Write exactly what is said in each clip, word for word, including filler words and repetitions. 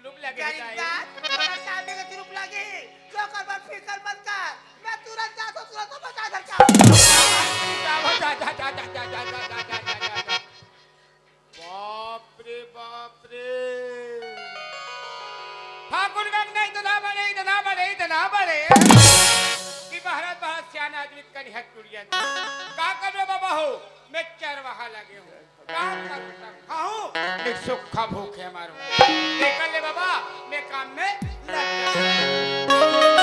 तुम लगे गरीब दाई। का, तोरा सामने के तुरुप लगे, जो कर बर फिकर मत कर। मैं तुरंत जात हूँ, तुरंत बता धर के आऊँ। जा, जा, जा। बाप रे, बाप रे। ठाकुर गंग नहीं इतना बड़े, इतना बड़े, इतना बड़े कि महाराज, महाराज सियाना आदमी कनी हट टूट गया। का करबे बाबा हो, मैं चरवाहा लगे हूँ। काम करूँ तब खाऊँ, नहीं सूखा भूखे मरूँ। निकल ले बाबा, मैं काम में लग गया।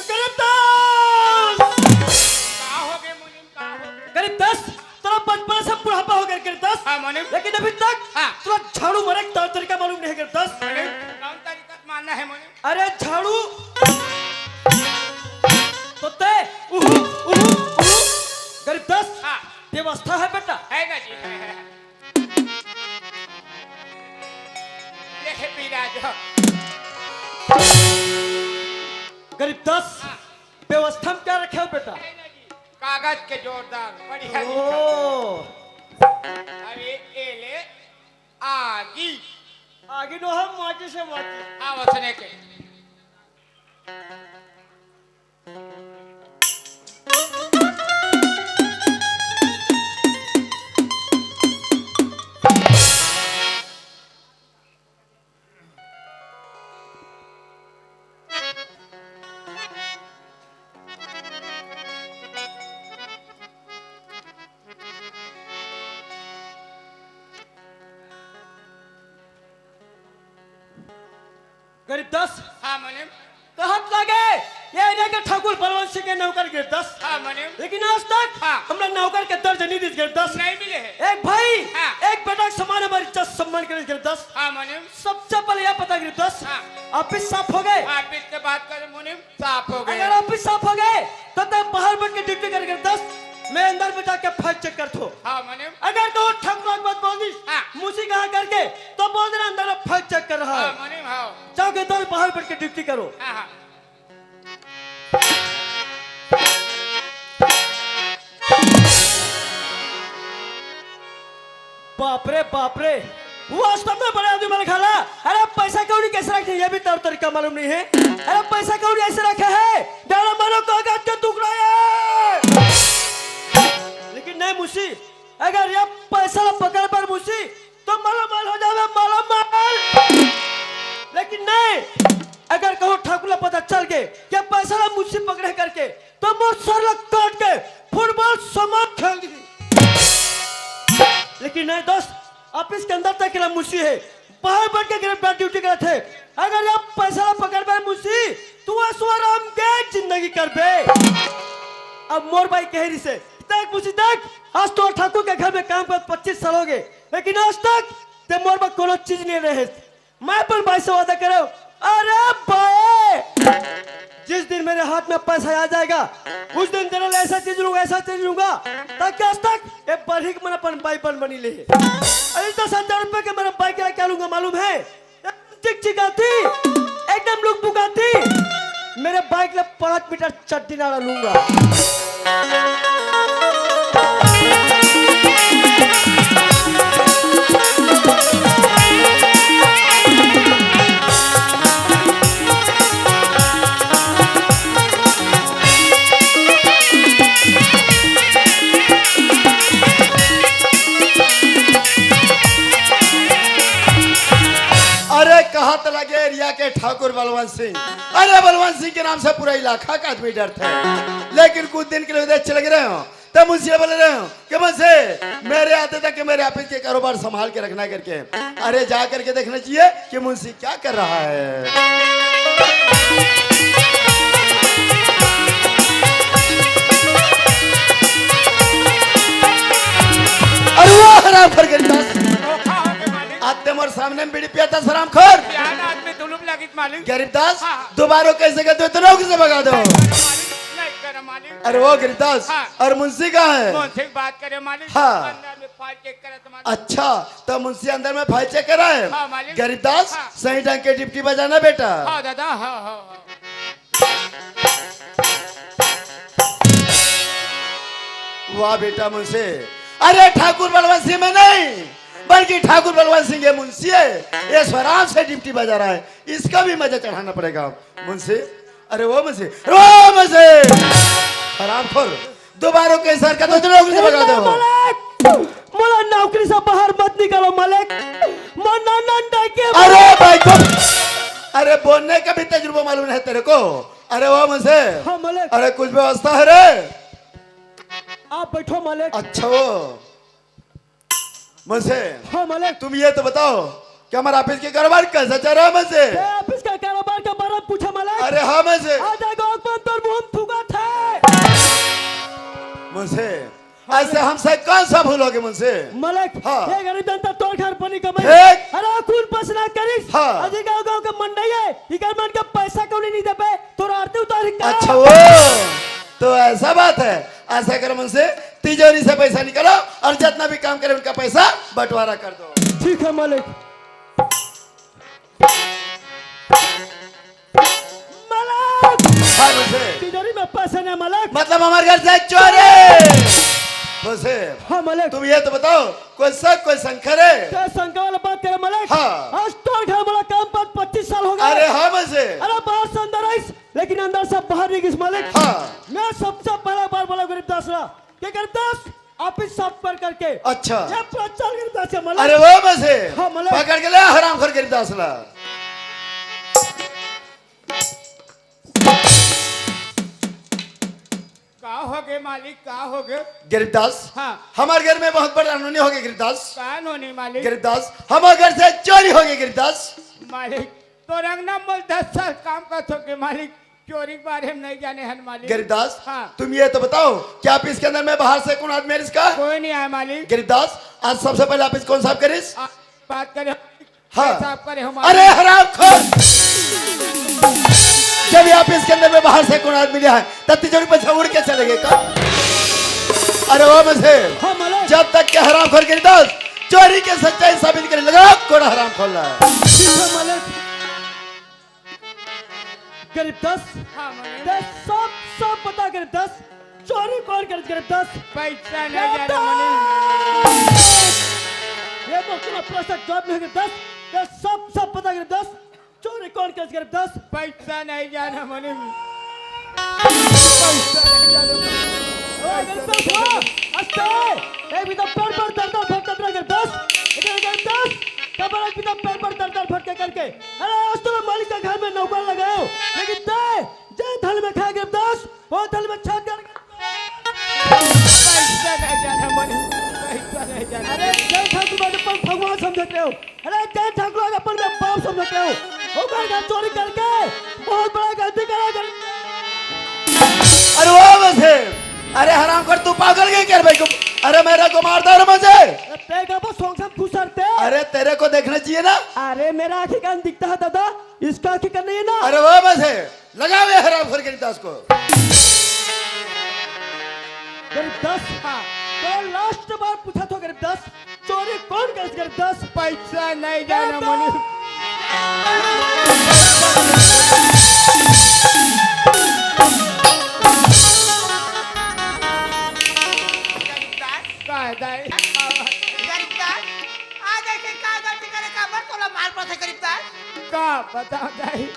गरीब दास! का हो गए मुनीम, का हो गए? गरीब दास, तोला बचपन से बुढ़ापा हो गया गरीब दास। हाँ, मुनीम। लेकिन अभी तक हाँ। तोला झाड़ू मारे का तरीका मालूम नहीं है गरीब दास। मुनीम, कौन तरीका मारना है मुनीम? अरे झाड़ू। तो ते उहु, उहु, उहु। गरीब दास, हाँ। व्यवस्था है बेटा। है ना जी, है, है। ये है विराज। गरीब दास, हाँ। व्यवस्था में क्या रखे हो बेटा? कागज के जोरदार, बढ़िया ओ। लिखा। अब ये, ये ले, आगी। आगी नो हम माचिस है, माचिस। हाँ, वसने के। गरीब दास। हाँ, मुनीम। कहत लागे, ये एरिया के ठाकुर बलवंत सिंह के नौकर गरीब दास। हाँ, मुनीम। लेकिन आज तक हाँ। हमरा नौकर के दर्जा नहीं दिस गरीब दास। नहीं मिले है। एक भाई, हाँ। एक बेटा के समान हमारी इज्जत सम्मान करे गरीब दास। हाँ, मुनीम। सबसे पहले यह पता गरीब दास, हाँ। ऑफिस साफ हो गए? ऑफिस से बात करें मुनीम, साफ हो गए। अगर ऑफिस साफ हो गए, तो तब बाहर बैठ के ड्यूटी कर गरीब दास, मैं अंदर में जाके फाइल चेक कर थो। हाँ, मुनीम। अगर तो ठक लाख बात बोल दी, हाँ। मुसी कहाँ करके, तो बोल देना अंदर में फाइल चेक कर रहा है। हाँ, मुनीम, हाँ। जाओ के अंदर बाहर बैठ के ड्यूटी करो। हाँ, हाँ। बाप रे, बाप रे, वो वास्तव में बड़े आदमी वाला खाला। अरे पैसा कौड़ी कैसे रखे, ये भी तौर तरीका मालूम नहीं है। अरे पैसा कौड़ी ऐसे रखे है, जानो मानो कागज का टुकड़ा है। लेकिन नहीं मुसी, अगर ये पैसा ला पकड़ पर मुसी, तो मालामाल हो जावे, मालामाल। लेकिन नहीं, अगर कहूँ ठाकुर ला पता चल के कि पैसा ला मुसी पकड़े करके, तो मोर सर ला काट के फुटबॉल समान खेल दी। लेकिन नहीं दोस्त, ऑफिस के अंदर तक ला मुसी है, बाहर बैठ के गरीब ड्यूटी करत है। अगर ये पैसा ला पकड़ बे मुसी, तू ऐश्वर्य राम के जिंदगी कर बे। अब मोर बाई कह रही से, देख मुसी देख, आज तो ठाकुर के घर में काम कर पच्चीस साल हो गए, लेकिन आज तक ते मोर बर कोनो चीज नहीं रहे। मैं अपन बाई से वादा करे, अरे बाई, जिस दिन मेरे हाथ में पैसा आ जाएगा, उस दिन तेरे लिए ऐसा चीज लूंगा, ऐसा चीज लूंगा, ताकि आज तक ये बढ़ी के मन अपन बाई बन बनी ले। अरे दस हजार रुपए के मेरे बाई के लिए क्या लूंगा मालूम है? चिकचिकाती, एकदम लुकपुकाती, मेरे बाई के लिए पाँच मीटर चड्डी नाड़ा लूंगा। अरे कहा तो लगे एरिया के ठाकुर बलवंत सिंह, अरे बलवंत सिंह के नाम से पूरा इलाका का आदमी डरता है। लेकिन कुछ दिन के लिए उधर चले गए हो, तब मुंशी बोल रहे हो कि मुंशी, मेरे आते तक के मेरे ऑफिस के कारोबार संभाल के रखना करके। अरे जा करके देखना चाहिए कि मुंशी क्या कर रहा है। अरे वाह, हराम कर गरीब दास। धोखा हो गए मालिक। आते मोर सामने में बीड़ी पिया था, हराम खोर। सियान आदमी दुलुम लागित मालिक। गरीब दास, हाँ, हाँ। दोबारा कैसे कहते हो, इतना किसे भगा दो। नहीं, नहीं, नहीं। मालिक। अरे वो गिरदास, हाँ। और मुंशी कहाँ है? मुंशी की बात करे मालिक। हाँ। अंदर में file check करत मालिक। अच्छा, तो मुंशी अंदर में file check करा है? हाँ, मालिक। गिरदास, हाँ। सही ढंग के duty बजाना बेटा। हाँ दादा, हाँ, हाँ, हाँ। वाह बेटा मुंशी, अरे ठाकुर बलवंत सिंह में नहीं, बल्कि ठाकुर बलवंत सिंह ये मुंशी है, ये स्वराम से duty बजा रहा है, इसका भी मजा चढ़ाना पड़ेगा मुंशी। अरे वो मुंशी, अरे वो मुंशी, हरामखोर, दोबारा के सर का तो नौकरी से भगा दे हो। मालिक, मोला नौकरी से बाहर मत निकालो मालिक, मोर नान नान डाके। अरे भाई को, अरे बोलने का भी तजुर्बा मालूम नहीं तेरे को। अरे वो मुंशी, हाँ मालिक। अरे कुछ व्यवस्था है रे? आप बैठो मालिक। अच्छा वो मुंशी, हाँ मालिक। तुम ये तो बताओ कि हमारा office के कारोबार कैसा चल रहा है मुंशी? ए, office का कारोबार के बारे में पूछा मालिक। अरे हाँ मुंशी। आज गाँव में तोर मुंह थूका था। मुंशी, ऐसे हमसे कौन सा भूल हो गई मुंशी? मालिक, हाँ। ये गरीब जनता तोर घर पानी कमाई। ठीक। अरे खून पसीना करिस। हाँ। आज गाँव गाँव के मंडई है, इकर मन के पैसा कौड़ी नहीं देबे, तोर आरती उतारी का? अच्छा वो, तो ऐसा बात है। ऐसा करो मुंशी, तिजोरी से पैसा निकालो और जितना भी काम करे उनका पैसा बंटवारा कर दो। ठीक है मालिक। मालिक! हाँ मुंशी। तिजोरी में पैसा नहीं मालिक। मतलब हमारे घर से चोरी। मुंशी, हाँ मालिक। तुम ये तो बताओ, कोई शक, कोई शंका है? कोई शंका वाला बात करे मालिक। हाँ। आज तोर घर वाला काम पर पच्चीस साल हो गए। अरे हाँ मुंशी। अरे बाहर से अंदर आइस, लेकिन अंदर से बाहर नहीं गिस मालिक। हाँ। मैं सबसे पहला बार बोला गरीब दास ला कि गरीब दास, office साफ कर करके अच्छा। ये पूरा चल गरीब दास है मालिक। अरे वो मुंशी, हाँ मालिक। पकड़ के ले हरामखोर गरीब दास ला। का हो गए मालिक, का हो गए? गरीब दास, हाँ। हमारे घर में बहुत बड़ा अनहोनी हो गई गरीब दास। का अनहोनी मालिक? गरीब दास, हमारे घर से चोरी हो गई गरीब दास। मालिक, तोर अंगना में दस साल काम करत हों गे मालिक, चोरी के बारे में नहीं जाने हन मालिक। गरीब दास, हाँ। तुम ये तो बताओ, क्या office के अंदर में बाहर से कौन आदमी है इसका? कोई नहीं आया मालिक। गरीब दास, आज सबसे पहले office कौन साफ करिस? आ, बात करे, हाँ। साफ करे हम। अरे हरामखोर! जब ये office के अंदर में बाहर से कौन आदमी नहीं आया, तब तिजोरी पर से उड़ के चले गए का? अरे वो मुंशी, हाँ, मालिक। जब तक के हरामखोर गरीब दास चोरी के सच्चाई साबित करे लगा, कौन हरामखोर ला? ठीक है, मालिक। गरीब दास, हाँ, मालिक। ते सब, सब बता गरीब दास, चोरी कौन करे गरीब दास? पैसा नहीं जाना मालिक। ये तो सुना, पूरा सा जवाब नहीं गरीब दास, ते सब, सब बता गरीब दास, चोरी कौन करे गरीब दास? पैसा नहीं जाना मालिक। पैसा नहीं जाना मालिक। ओ, गरीब दास, हाँ, अस्ते, एक भी तो पेड़ पर दर दर भटकत रहा गरीब दास, इधर गरीब दास, कबर एक भी तो पेड़ पर दर दर भटके करके, अरे, आज तो मैं मालिक का घर में नौकर लगाया हूँ, लेकिन ते, जे थल में खाए गरीब दास, वो थल में छान कर। पैसा नहीं जाना मालिक, पैसा नहीं जाना। अरे, जय ठाकुर बाबा अपन भगवान समझते हो। अरे, जय ठाकुर बाबा अपन में बाप समझते हो। ओकर घर चोरी करके बहुत बड़ा गलती करा गरीब। अरे वो मुंशी, अरे हरामखोर, तू पागल गए क्या रे भाई को? अरे मेरे को मारता है रे मुंशी। अरे, तेरे का वो सोंग सब घुसरते। अरे, तेरे को देखना चाहिए ना। अरे, मेरा आँखी कान दिखता है दादा, इसका आँखी कान नहीं है ना। अरे वो मुंशी, लगाओ ये हरामखोर गरीब दास को। गरीब दास, हाँ। तो last बार पूछा तो गरीब दास, चोरी कौन करे गरीब दास? पैसा नहीं जाना मालिक। गरीब दास, का है दाई? गरीब दास, आज ऐसे का गलती करे का बर तोला मार पड़थे गरीब दास? का बताओ दाई?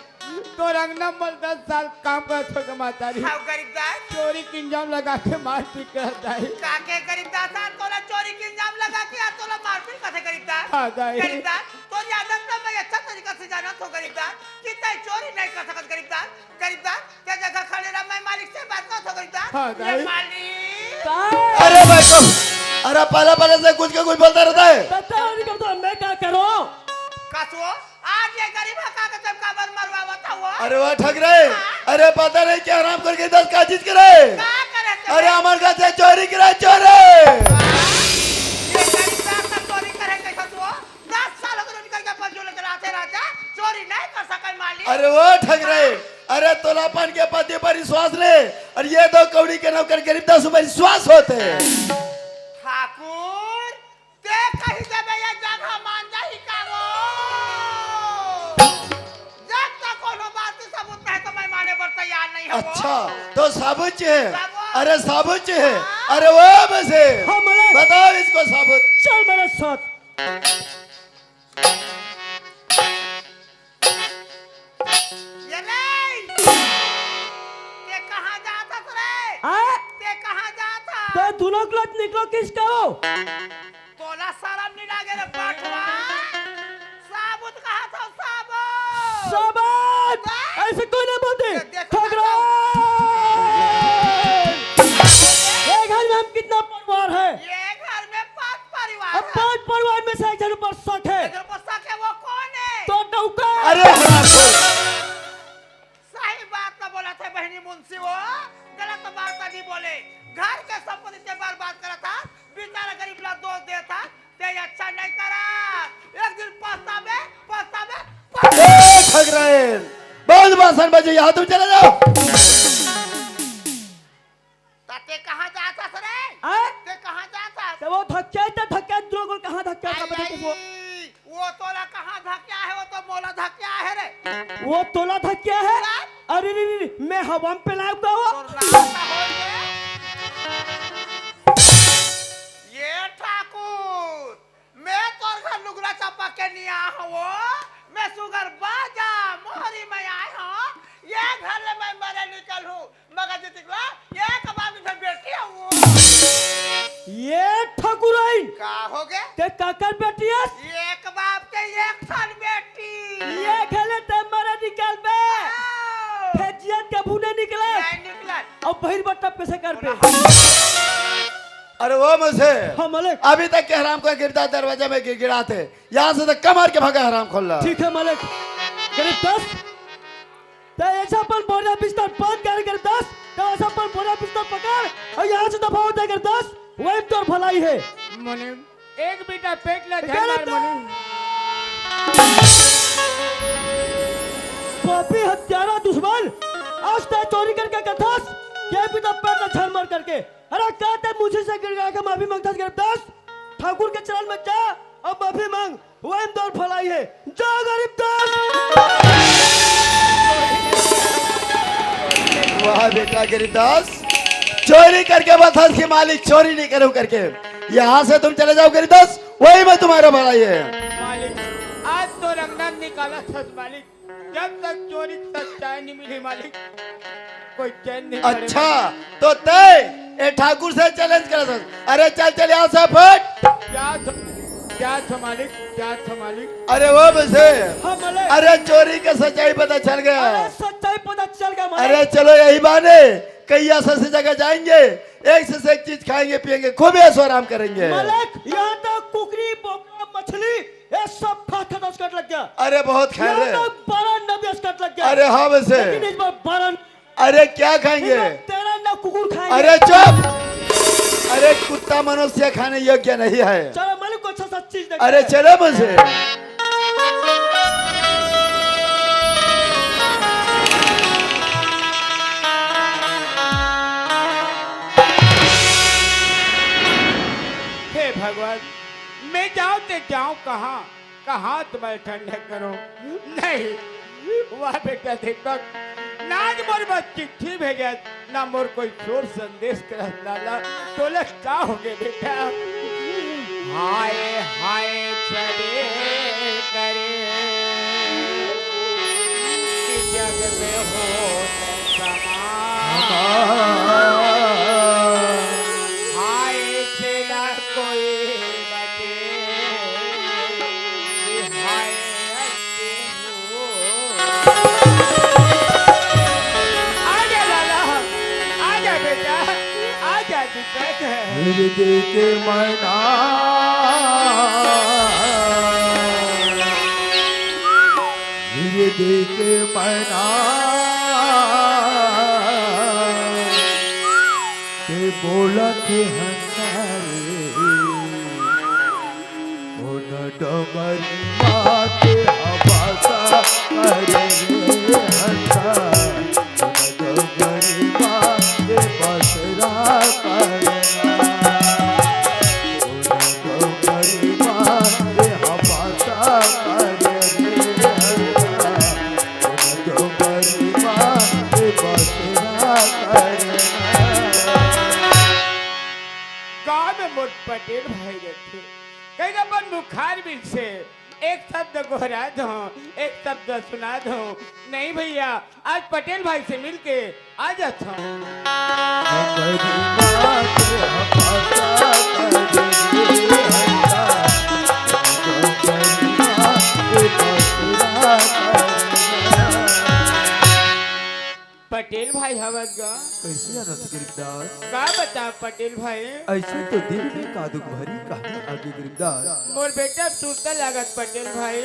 तोर अंगना में दस साल काम करत हों गे महतारी। हाँ, गरीब दास। चोरी के इल्जाम लगा के मारपीट करत हे। का के गरीब दास, आज तोला चोरी के इल्जाम लगा के आज तोला मारपीट करत हे गरीब दास। हाँ, दाई। गरीब दास, तोर आदत ला मैं अच्छा तरीका से जानत हों गरीब दास, कि तैं चोरी नहीं कर सकत गरीब दास। गरीब दास, तैं जगह खड़े रह, मैं मालिक से बात करत हों गरीब दास। हाँ, ये दाई। मालिक। अरे भाई साहब, अरे पहले पहले से कुछ का कुछ बोलता रहता है। बता नहीं करता, मैं क्या करूँ? कसो, आज ये गरीब का के तुम काबर मरवावत हव? अरे वाह, ठग रहे। हाँ? अरे पता नहीं क्या हरामखोर गरीब दास का चीज करे। का करे थे? अरे हमार घर से चोरी करे, चोरी। ये गरीब दास का चोरी करे कैसा तू? दस साल हो गए उनकर के अपन जो लेकर आते रहते, चोरी नहीं कर सके मालिक। अरे वो ठग रहे। अरे तोला अपन के पति पर विश्वास नहीं, और ये तो ओकर गरीब दास ऊपर विश्वास होत हे। ठाकुर, ते कहि देबे ये जगह मान जाही का वो? जब तक कोनो बात के सबूत नहीं तो मैं माने बर तैयार नहीं हूँ। अच्छा, तो साबुत हे? साबुत। अरे साबुत हे? हाँ। अरे वो बसे। हाँ, मतलब। बताओ इसको साबुत। चल मेरे साथ। ये ले! ये कहाँ जात हस रे? हाँ? ते कहाँ जात हस? ते दुनों के लत निकलो किसका हो? तोला शरम नहीं लागे रे बटवा? साबुत कहा था साबुत? साबुत! हाँ? ऐसे कोई नहीं बोलते। ये देखो ठगरान! ये घर में हम कितना परिवार है? ये घर में पांच परिवार अब है। पांच परिवार में से एक जन पर शक है। एक जन पर शक है, वो कौन है? तो डौका। अरे बाप रे। सही बात तो बोला थे बहनी मुंशी, वो गलत बात नहीं बोले। घर के संपत्ति से बर्बाद करा था, बेचारा गरीब ला दोष देता, ते अच्छा नहीं करा। एक दिन पछतावे, पछतावे, पछतावे। ठगरान, बहुत भाषण बजे, यहाँ तुम चले जाओ। त ते कहाँ जात हस रे? हाँ? ते कहाँ जात हस? तो वो धक्के, ते धक्के, दुनो गोल कहाँ धक्के, आई, कहाँ पे आई, वो? वो तोला कहाँ धक्के हे, वो तो मोला धक्के हे रे। वो तोला धक्के हे? हाँ? अरे रे रे रे, मैं हवा में फैलाव का वो? तो रास्ता हो गया। ये ठाकुर, मैं तोर घर लुगरा चपक के नहीं आ हूँ, मैं सुगर बाजा मोहरी में आए हूँ, ये घर ले मैं मरे निकल हूँ, मगर जितिकला ये कबाब इधर बैठी हूँ। ये ठकुराइन, का हो गए? ते काकर बेटी हस? ये कबाब के एक साल बेटी। ये घर ले ते मरे निकल बे। आओ। फेजियत के भूने निकला। नहीं निकला। अब बहिर बट्टा कैसे कर बे? अरे वो मुझे हाँ, मालिक। अभी तक के हराम को गिरदा दरवाजा में गिड़गिड़ात हे। यहाँ से तो कमर के भगा हराम खोल ला। ठीक है, मालिक। गरीब दास, ते ऐसा अपन बोरा बिस्तर बांध कर गरीब दास, ते ऐसा अपन बोरा बिस्तर पकड़ और यहाँ से दफा हो जा गरीब दास, वही तोर भलाई है। मुनीम, एक बीटा पेट ला झन गरीब मार दास। मुनीम। पापी हत्यारा दुश्मन, आज ते चोरी करके कथस, ये बीटा पेट ला झन मार करके। अरे का ते मुझे से गिड़गिड़ा के माफी मांगता गरीब दास? ठाकुर के चरण में जा और माफी मांग, वही तोर भलाई है। जा गरीब दास। वाह बेटा गरीब दास, चोरी करके बतास कि मालिक चोरी नहीं करूं करके। यहाँ से तुम चले जाओ गरीब दास, वही में तुम्हारा भलाई है। मालिक, आज तो रंगना निकाला था मालिक। जब तक चोरी के सच्चाई नहीं मिली मालिक, कोई चैन नहीं पड़ेगा। अच्छा, तो तय ए ठाकुर से चैलेंज करत हस। अरे चल चल यहाँ से फट। क्या थ-, क्या था मालिक, क्या था मालिक? अरे वो बसे। हाँ, मालिक। अरे चोरी के सच्चाई पता चल गया। अरे सच्चाई पता चल गया मालिक। अरे चलो यही बहाने कहीं ऐसे ऐसी जगह जाएंगे, एक से एक चीज खाएंगे पिएंगे, खूब ऐशो आराम करेंगे। मालिक, यहाँ तो कुकरी, बोकरा, मछली, ये सब खा खा दस कट लग गया। अरे बहुत खाए रे। बारह नब्बे कट लग गया। अरे हाँ वैसे। लेकिन इस बार बारह अरे क्या खाएंगे? इस बार तेरह ना कुकुर खाएंगे। अरे चुप। अरे कुत्ता मनुष्य खाने योग्य नहीं है। चलो मालिक को अच्छा सा चीज देखते अरे हैं। चलो मुझे। हे भगवान, मैं जाऊं ते जाऊं कहाँ? कहाँ तुम्हें ठंडक करो? नहीं, वाह बेटा दीपक, ना आज मोर बस चिट्ठी भेजे, ना मोर कोई शोर संदेश करत लाला, तोला का होगे बेटा? हाय हाय चले करे, जग में हो समा। हाय से ना कोई बचे, हाय अंते हो। आजा लाला, आजा बेटा, आजा दीपक। हृदय के मना, हृदय के मना। ते बोलत हंसा रे, कोन डोंगरी माते हवासा करे रे हंसा, कोन डोंगरी माते बसरा पटेल भाई रथे, कहीं अपन मुखार बिल से एक शब्द गोहरा दो, एक शब्द सुना दो। नहीं भैया, आज पटेल भाई से मिलके आ जाता हूँ। पटेल भाई हवस गा। कैसे जानत गरीबदास? का बता पटेल भाई? ऐसे तो दिल में का दुख भरी कहानी आगे गरीबदास। मोर बेटा सुरता लागत पटेल भाई।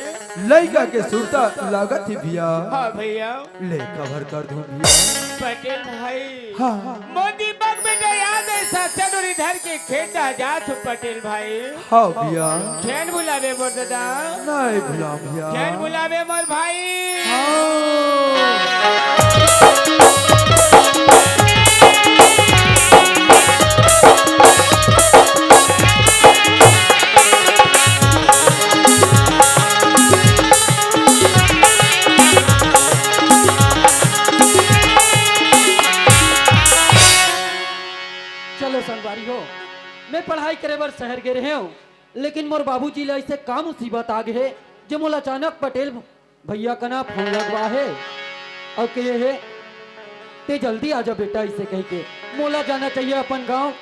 लइका के सुरता लागत ही भैया। हाँ भैया। ले कवर कर दूं भैया। पटेल भाई। हाँ। मोर दीपक बेटा याद है, साचा डोरी धर के खेत आ जात हो पटेल भाई। हाँ भैया। झन भुलावे मोर दादा। नहीं भुलाऊं भैया। झन भुलावे मोर भाई। हाँ। चलो संगवारी हो, मैं पढ़ाई करे बर शहर गे रहे हूँ, लेकिन मोर बाबूजी ला ऐसे का मुसीबत आ गे हे, जे मोला अचानक पटेल भैया कना फोन लगवा हे अउ कहे हे, "ते जल्दी आ जा बेटा," ऐसे कह के। मोला जाना चाहिए अपन गांव,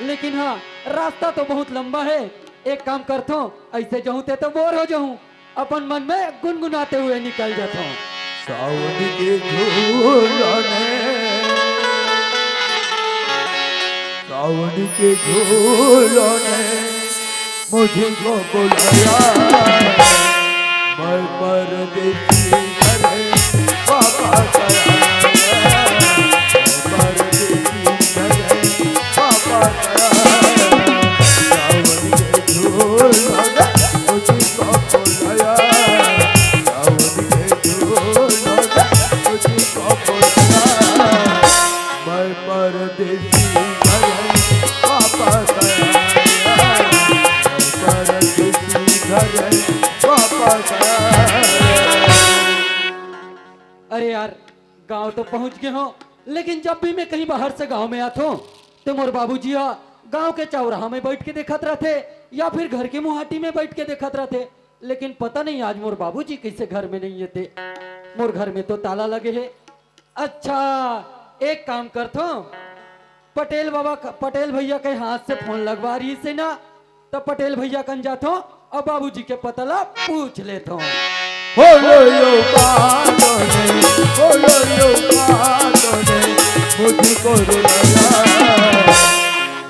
लेकिन हाँ, रास्ता तो बहुत लंबा हे। एक काम करथों, ऐसे जाहूं ते तो बोर हो जाहूं। अपन मन में गुनगुनाते हुए निकल जाथों। सावन के झूलन, सावन के झूलन, मुझको बुलाया, मैं परदेसी घर वापस आया, परदेसी घर वापस आया। सावन के झूलन, मुझको बुलाया, सावन के झूलन, मुझको बुलाया, मैं परदेसी घर वापस आया, मैं परदेसी घर वापस आया। अरे यार, गांव तो पहुंच गे हों, लेकिन जब भी मैं कहीं बाहर से गांव में आथों, तो मोर बाबूजी हा गांव के चौराहा में बैठ के देखत रथे या फिर घर के मुहाटी में बैठ के देखत रथे। लेकिन पता नहीं आज मोर बाबूजी कैसे घर में नहीं हे ते। मोर घर में तो ताला लगे हे। अच्छा, एक काम करथों, पटेल बाबा क-, पटेल भैया के हाथ से फोन लगवा रहिसे ना, त पटेल भैया कन जाथों अउ बाबूजी के पता ला पूछ लेथों। बोलो यो कान ने, बोलो यो कान ने, मुझको रुलाया।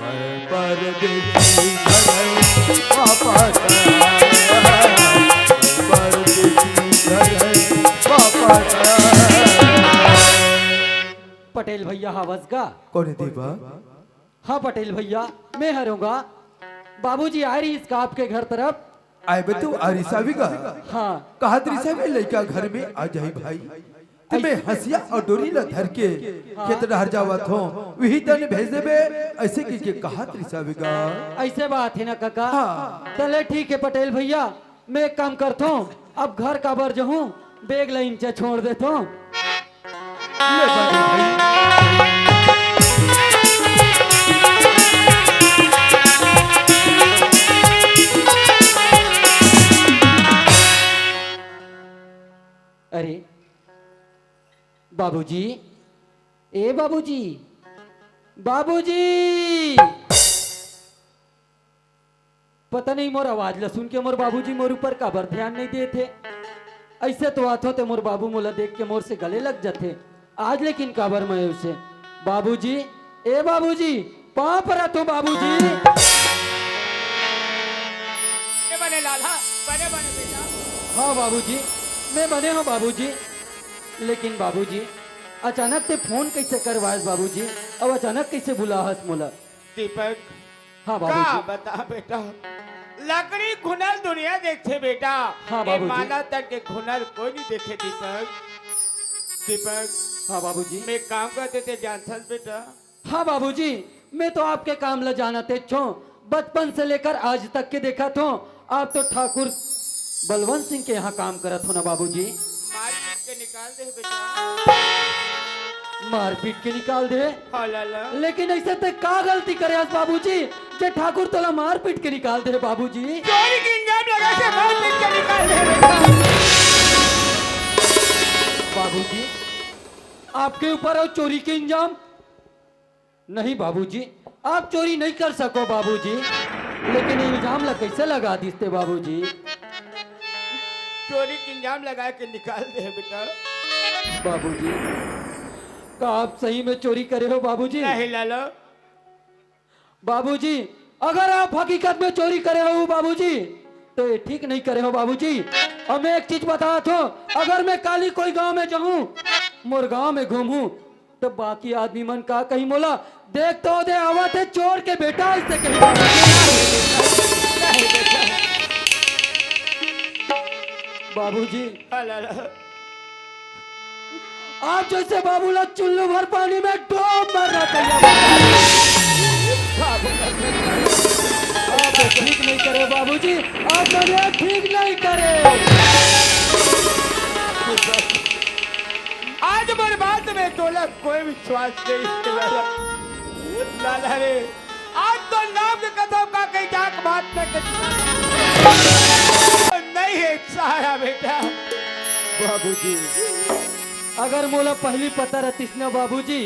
मैं परदेसी घर वापस आया, परदेसी घर वापस आया। पटेल भैया हवस गा? कोन हे दीपक? हाँ पटेल भैया, मैं हरों गा। बाबूजी आए रहिस का आपके घर तरफ? आए बे तू आ रिसावी गा? हाँ। कहत रिसावी लइका घर में आ जाही भाई। त मैं हंसिया अउ डोरी ला धर के खेत डहर जावत हों, उही तने भेज देबे, ऐसे कहिके कहत रिसावी गा। ऐसे बात हे ना कका? हाँ। तले ठीक हे पटेल भैया, मैं एक काम करथों, अब घर काबर जहूं, बैग ला इन्हें छोड़ देथों। ले बाबू भाई। अरे बाबूजी, ए बाबूजी, बाबूजी। पता नहीं मोर आवाज ला सुन के मोर बाबूजी मोर ऊपर काबर ध्यान नहीं देत हे। ऐसे तो आथों ते मोर बाबू मोला देख के मोर से गले लग जाथे। आज लेकिन काबर मैं उसे, बाबूजी, ए बाबूजी, पाँव परत हों बाबूजी। बने बने लाला, बने बने बेटा। हाँ बाबूजी, मैं बने हों बाबूजी। लेकिन बाबूजी, अचानक ते फोन कैसे करवायस बाबूजी? अब अचानक कैसे बुलाहस मोला? दीपक, हाँ का बाबूजी। बता बेटा, लकड़ी घुनल दुनिया देखथे बेटा। हाँ ए बाबूजी। मानव तन के घुनल कोई नहीं देखे दीपक। दीपक, हाँ बाबूजी। मैं काम करते थे जानथस बेटा। हाँ बाबूजी, मैं तो आपके काम ला जानत हों। बचपन से लेकर आज तक के देखत हों, आप तो ठाकुर बलवंत सिंह के यहाँ काम करत हो ना बाबूजी? मार पीट के निकाल दे बेटा। मार पीट के निकाल दे? हाँ लाला। लेकिन ऐसे ते का गलती करे हस बाबूजी, जे ठाकुर तोला मार पीट के निकाल दे हे बाबूजी। चोरी के इंजाम लगा के मार पीट के निकाल दे हे बेटा। बाबूजी, आपके ऊपर हो चोरी के इंजाम? नहीं बाबूजी, आप चोरी नहीं कर सको बाबूजी। लेकिन ये इल्जाम ला कैसे लगा दिस ते बाबूजी? चोरी के इंजाम लगा के निकाल दे हे बेटा। बाबूजी, का आप सही में चोरी करे हो बाबूजी? नहीं लालो। बाबूजी, अगर आप हकीकत में चोरी करे हो बाबूजी, तो ये ठीक नहीं करे हो बाबूजी। अब मैं एक चीज बतावत हो, अगर मैं काली कोई गांव में जाऊं, मोर गांव में घूमूं, तो बाकी आदमी मन का कहीं मोला, "देख तो दे, आवत हे चोर के बेटा," ऐसे कहीं बाबूजी। बाबूजी, हाँ, लाला। आप जैसे बाबू ला चुल्लू भर पानी में डूब मरना चाहिए। आप ठीक नहीं करे बाबूजी, आप मन ठीक नहीं करे। आज मोर बात में तोला कोई विश्वास नहीं हे लाला। लाला रे, आज तो नाम के कसम का कहीं जाके बात न कर। नहीं हे सहारा बेटा। बाबूजी, अगर मोला पहली पता रहतीस ना बाबूजी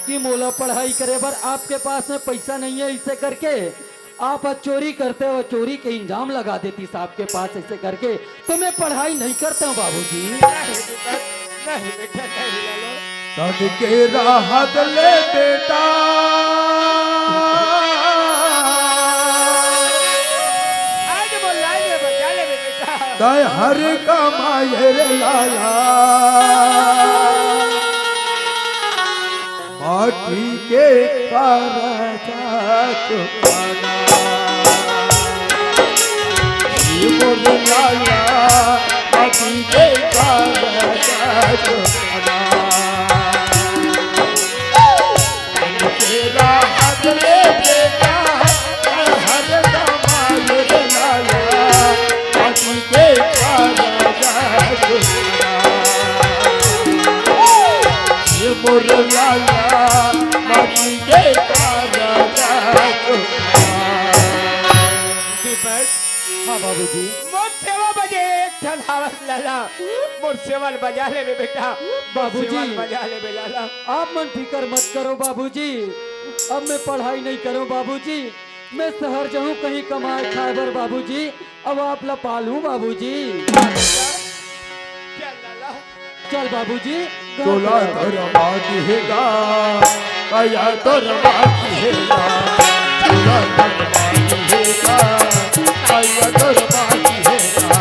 कि मोला पढ़ाई करे बर आपके पास में पैसा नहीं है, इसे करके आप आज चोरी करते हो, चोरी के इंजाम लगा देतीस आपके पास ऐसे करके, तो मैं पढ़ाई नहीं करता हूँ बाबूजी। नहीं बेटा, नहीं बेटा, नहीं लालो। तन के राहत ले बेटा। आज बोल लाए ले बचा ले बेटा। तय हर कमाए रे लाला। माटी के करजा चुकाना। ये मोर लाला, माटी के करजा चुकाना। तेरा हाथ ले बेटा, हर दम ये लाला, माटी के करजा चुकाना। ये मोर लाला, माटी के करजा चुकाना। दीपक। हाँ बाबूजी। मोर सेवा बजे एक ठन हावत लाला, मोर सेवा ल बजा लेबे बेटा, मोर बाबूजी। सेवा ल बजा लेबे लाला। आप मन फिकर मत करो बाबूजी, अब मैं पढ़ाई नहीं करूँ बाबूजी, मैं शहर जाहूँ कहीं कमाए खाए बर बाबूजी, अब आप ला पालूँ बाबूजी। चल लाला। चल बाबूजी, घर तोला चल। दरबार हेगा, काया दरबार हेगा, तोला दरबार हेगा, काया दरबार हेगा।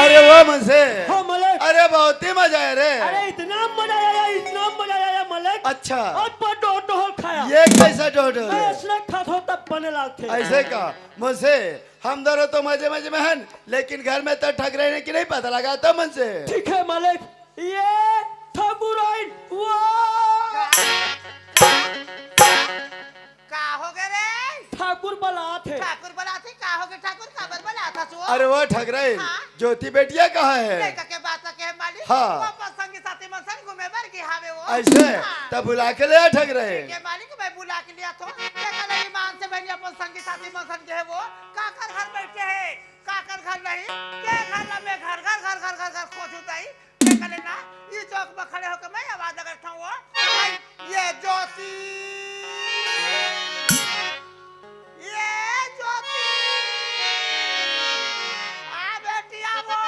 अरे वाह मनसे। हाँ, मलिक। अरे बहुत ही मजा आया रे। अरे इतना मजा आया, इतना मजा आया मलिक। अच्छा। आज पर डोर डोर खाया। ये कैसा डोर डोर मैं है? इसने खात हो तब बने लागथे। ऐसे का? मनसे, हम दोनों तो मजे मजे में हन, लेकिन घर में तो ठग रहे हैं कि नहीं पता लगा तो मनसे। ठीक है मलिक, ये ठगुराइन, वाह! का हो गे रे? ठाकुर बलात हे। ठाकुर बलात हे, का हो गे ठाकुर, काबर बलात हस वो? अरे वो ठगुराइन, हाँ? ज्योति बेटिया कहाँ है? लइका के बात ला कहे मालिक, हाँ। वो अपन संगी साथी मन संग घूमे बर गे हावे वो। ऐसे? हाँ। तब बुला के ले आ ठगुराइन। ठीक है मालिक, मैं बुला के ले आथों। देखा नहीं ईमान से बहिनी अपन संगी साथी मन संग गे हे वो, काकर घर बैठे हे, काकर घर नहीं, के घर ला मैं घर, घर, घर, घर, घर, घर खोजूं तई। देखा ले ना, ई चौक में खड़े होके मैं आवाज लगाथों वो, "भाई, ये ज्योति, ये ज्योति, आ बेटिया वो।"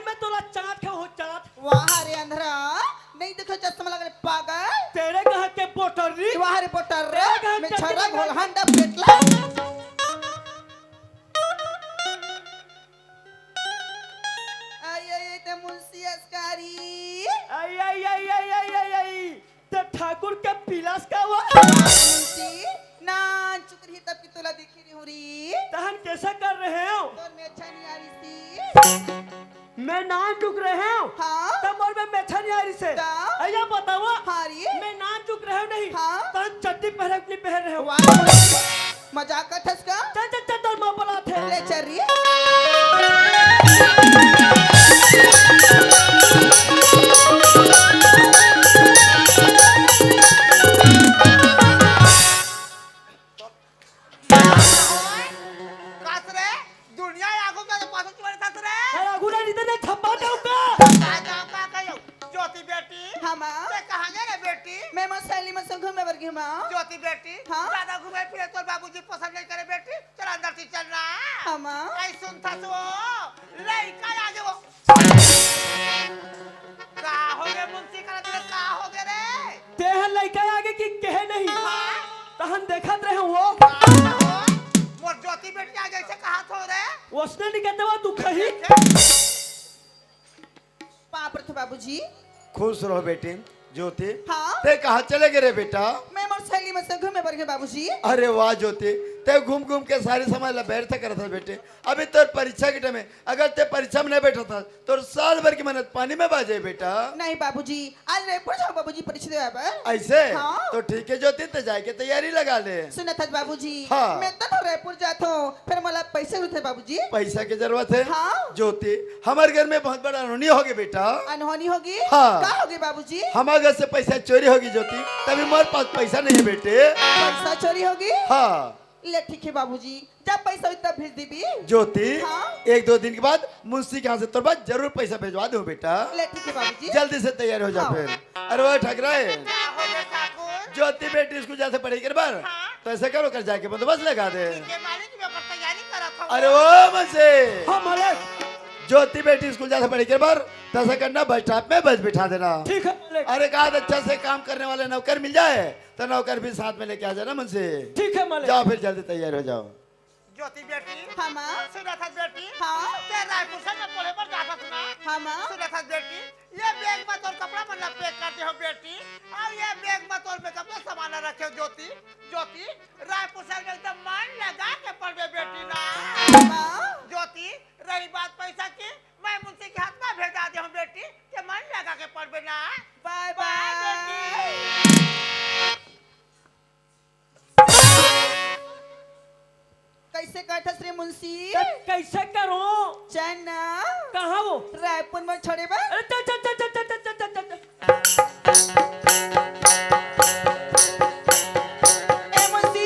मैं तोला चाट खाहूं, चाट। वाह रे अंधरा, नहीं देखो चश्मा लगा ले पागल। तेरे कहाँ के बोटर री? वाह रे बोटर रे, तेरे कहाँ मैं के छर्रा बोटर री? घोलहंडा पेटला। आई, आई, आई, ते मुंशी अस्कारी। आई, आई, आई, आई, आई, आई, आई। ते ठाकुर के पिलास का वो? मुंशी, नान चुकरी तब की तोला दिखी रही हूँ री। तहन कैसा कर रहे हो? तोर मेछा नहीं आ रही थी। मैं नान चुक रहे हो? हाँ। तब मोर में मेछा नहीं आ रही से। तब? अइया बताओ। हाँ री। मैं नान चुक रहे हो नहीं? हाँ। तहन चड्डी पहरे अपनी पहन रहे हो। वाह। मजाक करथस का? चल, चल, चल, तोर माँ बुलाथे। ले चल री। कास रे, दुनिया आगू में तो पाछू चुवारे था रे। अरे, आगू ना जीते नहीं, थप्पा जाऊंगा। आ जाऊंगा कहियो। ज्योति बेटी। हाँ, माँ। ते कहाँ गे रे बेटी? मैं मोर सहेली मन संग घूमे बर गे हँव, माँ। ज्योति बेटी, हाँ? ज्यादा घूमे फिरे तोर बाबूजी पसंद नहीं करे बेटी। चल अंदर से चल ना। हाँ, माँ। आई सुन था सो, लइका आ गे वो। का हो गे मुंशी करा तेरे, का हो गे रे? तेह लइका आ गे कि कहे नहीं? हाँ। तहन देखत रहे वो। का हो? मोर ज्योति बेटी आ गे, ऐसे कहा थो रे? उसने नहीं कहते वो तू कहीं। पाँव परथों बाबूजी। खुश रहो बेटी। ज्योति, हाँ? ते कहाँ चले गे रे बेटा? मैं मोर सहेली मन संग घूमे बर गे बाबूजी। अरे वाह ज्योति, ते घूम घूम के सारी समय ला व्यर्थ करत हस बेटे। अभी तोर परीक्षा के टाइम हे, अगर ते परीक्षा में नहीं बैठत हस, तोर साल भर की मेहनत पानी में बह जाही बेटा। नहीं बाबूजी, आज रायपुर जाहूँ बाबूजी परीक्षा देवे बर। ऐसे? हाँ। तो ठीक हे ज्योति, ते जाए के तैयारी लगा ले। सुनत हस बाबूजी, हाँ। मैं तो रायपुर जात हँव, फेर मोला पैसा जरूरत हे बाबूजी। पैसा के जरूरत हे? हाँ। ज्योति, हमर घर में बहुत बड़ा अनहोनी हो गे बेटा। अनहोनी हो गे? हाँ। का हो गे बाबूजी? हमर घर से पैसा चोरी हो गे ज्योति, तभी मोर पास पैसा नहीं हे बेटे। पैसा चोरी हो गे? हाँ। ले ठीक हे बाबूजी, जब पैसा होही तब भेज देबे। ज्योति, हाँ। एक दो दिन के बाद मुंशी के यहाँ से तोर पास जरूर पैसा भेजवा दूँ बेटा। ले ठीक हे बाबूजी। जल्दी से तैयार हो जा हाँ। फिर। अरे वो ठकराए। का हो गे ठाकुर? ज्योति बेटी स्कूल जाथे पढ़ई कर बर। हाँ। तो ऐसा करो, कर जाके बंदोबस्त लगा दे। ठीक हे मालिक, मैं ओकर तैयारी करत हँव। अरे वो मुंशी। हाँ मालिक। ज्योति बेटी स्कूल जाथे पढ़ई कर बर, तो ऐसा करना बस स्टॉप में बस बिठा देना। ठीक हे मालिक। अरे कहा अच्छा से काम करने वाले नौकर मिल जाए तो नौकर भी साथ में लेके आ जाना मुंशी। ठीक हे मालिक। जाओ फिर जल्दी तैयार हो जाओ। ज्योति बेटी। हाँ, माँ। सुनत हस बेटी? हाँ। ते रायपुर से मैं पढ़े बर जात हँव ना? हाँ, माँ। सुनत हस बेटी? ये बैग में तोर कपड़ा मन ला पैक कर दे हँव बेटी, अउ ये बैग में तोर मेकअप का सामान ला रखे हँव ज्योति। ज्योति, रायपुर से एकदम मन लगा के पढ़बे बेटी ना। हाँ, माँ। ज्योति, रही बात पैसा की, मैं मुंशी के हाथ में भेजा दे हँव बेटी, ते मन लगा के पढ़बे ना। बाय बाय बाय। बेटी। कैसे कथस रे मुंशी? त कैसे करो? चल ना। कहाँ वो? रायपुर में छोड़े बर। अरे चल, चल, चल। ए मुंशी,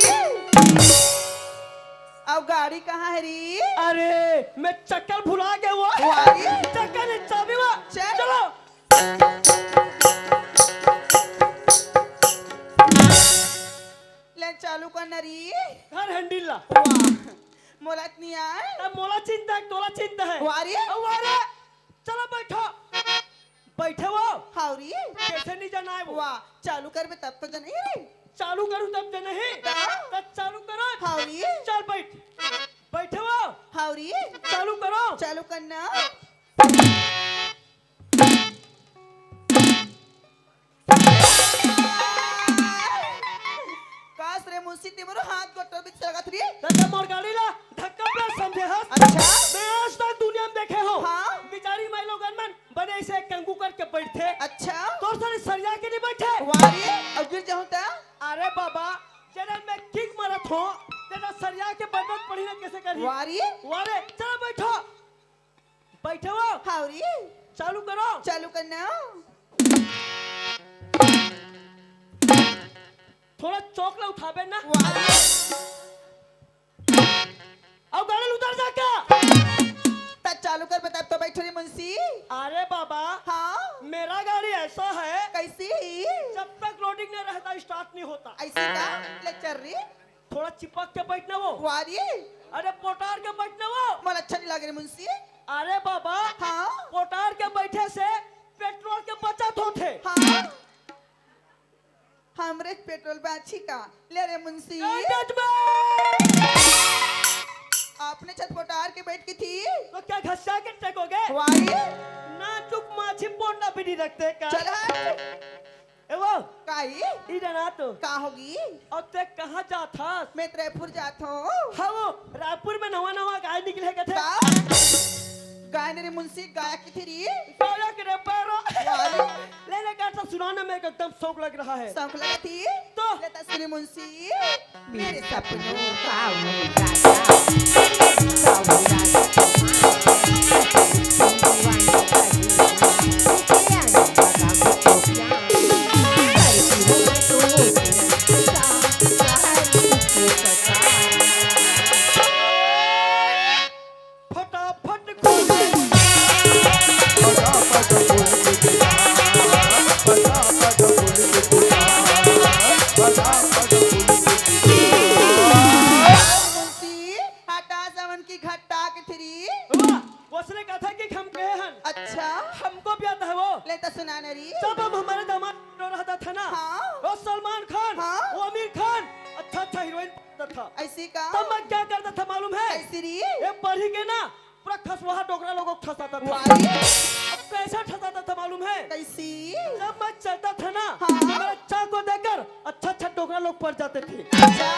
अउ गाड़ी कहाँ हे रे? अरे, मैं चक्कर भुला गे वो। वाह रे। चक्कर नहीं, चाबी वो। चल। चलो। ले चालू कर ना री। धर हैंडल ला। वाह, मोला त नहीं आय। तब मोला चिंता हे, तोला चिंता हे। वाह रे। अउ वाह रे। चलो बैठो। बैठे वो। हाँ री। कैसे नहीं जाना हे वो? वाह, चालू करबे तब तो जाना ही रे। चालू करूँ तब जाना ही। हाँ। तब चालू करो। हाँ री। चल बैठ। बैठे वो। हाँ री। चालू करो। चालू करना। कास रे मुंशी, ते मोरो हाथ गोड़ बीच लगत री। दादा मोर गाड़ी ला धक्का पे समझे हस। अच्छा। मैं आज तक दुनिया में देखे हँव। हाँ। बिचारी माई लोगन मन बने ऐसे कंगू करके बैठथे। अच्छा। तोर सरी सरिया के नहीं बैठे। वाह रे, अउ गिर जाहूँ त? अरे बाबा, जेन ल मैं किक मारत हँव, तेन ल सरिया के बैठे पड़ी ना, कैसे करही? वाह रे। वाह रे, चलो बैठो। बैठे वो। हाँ रे। चालू करो। चालू करना। थोड़ा चौक ला उठाबे ना। वाह रे। अउ गाड़ी उतर जा का? त चालू कर बता तो बैठो रे मुंशी। अरे बाबा। हाँ। मेरा गाड़ी ऐसा है। कैसी? जब तक लोडिंग नहीं रहता स्टार्ट नहीं होता। ऐसी का? ले चल रे। थोड़ा चिपक के बैठना वो। वाह रे। अरे पोटार के बैठना वो। मोला अच्छा नहीं का गे रे मुंशी? अरे बाबा, हाँ? पोटार के बैठे से पेट्रोल के बचत होथे। हाँ? हमरे पेट्रोल बाची का? ले रे मुंशी। ए, जजमान! आपने छत पोटार के बैठ की थी? तो क्या घसा के टेकोगे? वाई? ना चुप माछी पोटला भी नहीं रखते का? चल हट। ए वो, काई? ई जना तो। का होगी? और ते कहाँ जात हस? मैं तो रायपुर जात हूँ। हाँ वो, रायपुर में नवा नवा गाय निकले कथे। का? गाय ने रे मुंशी, गाय की थी री? गाय के रे पैरो। वाह रे। ले ले, गाना सुनाने में एकदम शौक लग रहा है। शौक लगा थी? तो? ले तो सुनी मुंशी। मेरे सपनों का वो राजा, का वो राजा, फटाफट खोल। फटाफट खोल के दिखा, फटाफट खोल के दिखा, फटाफट खोल के दिखा। मुंशी, हटा जवन की घट्टा के थ्री। वाह, वसने कहा था कि हम कहे हन। अच्छा। हमको भी आता है वो। ले तो सुना न री। जब हम हमारे दामाद रो रहा था ना, हाँ। वो सलमान खान, हाँ। वो आमिर खान, अच्छा अच्छा हीरोइन पाता था। ऐसी का? तब मैं क्या करता था मालूम है? कैसी री? ये पढ़ी के ना, पूरा खसवाहा डोकरा लोगों को ठसाता था। वाह रे। अब कैसा ठसाता था मालूम है? कैसी? जब मैं चलता था ना, हाँ। मेरे चाल को देखकर अच्छा अच्छा डोकरा लोग पड़ जाते थे। अच्छा,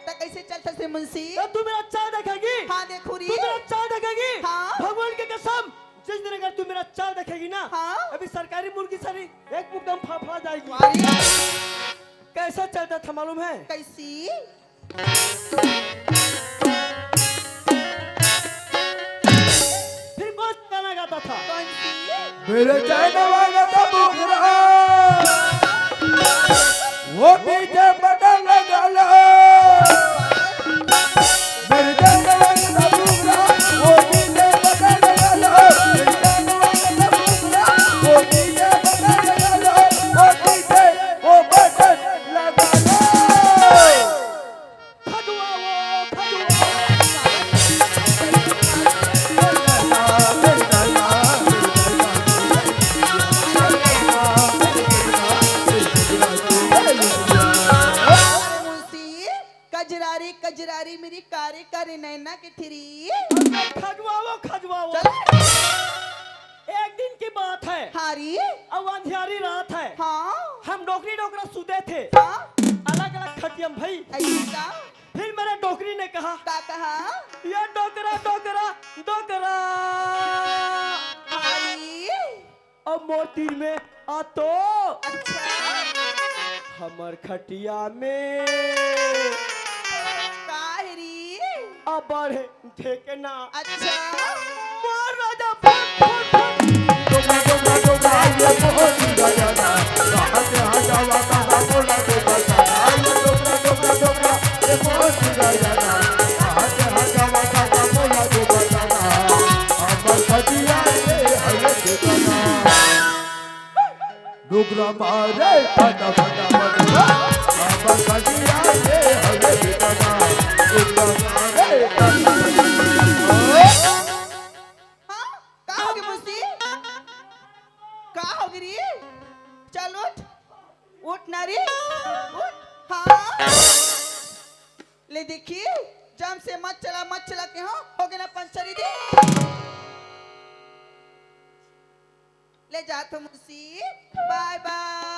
तो कैसे चलता थे मुंशी? तो तू मेरा चाल देखेगी? हाँ, देखू री। तू मेरा चाल देखेगी? हाँ। भगवान की कसम, जिस दिन अगर तू मेरा चाल देखेगी ना, हाँ। अभी सरकारी मुर्गी सारी एक मुकदम फाफड़ा जाएगी। वाह रे। कैसा चलता था मालूम है? कैसी? फिर कौन गाना गाता था? कौन सी? मेरे चैन वाला तो बोल रहा, वो डीजे बटन लगा लो। मेरे चैन वाला तो बोल रहा, वो डीजे बटन लगा लो। मेरे चैन वाला तो बोल रहा, वो डीजे बटन लगा लो। वो डीजे, वो बटन लगा लो। खजुआओ, खजुआओ। मुंशी, कजरारी, कजरारी मेरी कारी कारी नैना के थ्री। खजुआओ, खजुआओ। चल। एक दिन की बात है। हाँ री। अब अंधियारी रात है। हाँ। हम डोकरी डोकरा सुते थे। हाँ। अलग अलग खटियम भई। ऐसा? फिर मेरे डोकरी ने कहा, का कहा? ये डोकरा, डोकरा, डोकरा। हाँ री। अब मोर तीर में आ तो। अच्छा। हमर खटिया में। का री? अब बढ़े ठेकना। अच्छा। मार राजा, फट, फट, फट। डोकरा, डोकरा, डोकरा, ये बहुत ही राजा ना। कहाँ से आ जावा, कहाँ बोला तो बता। ये डोकरा, डोकरा, डोकरा, ये बहुत ही राजा ना। कहाँ से आ जावा, कहाँ बोला तो बता। हमर खटिया रे, हरे ठेकना। डोकरा मारे फटा फटा फटा। बाबा कजिया रे हरे बेटा ना। डोकरा मारे फटा फटा। हाँ? का होगे मुंशी? का होगे री? चल उठ। उठ ना री। उठ। हाँ। ले देखी, जम से मत चला, मत चला के हो, होगे ना पंचर दे। ले जात हो मुंशी, बाय बाय।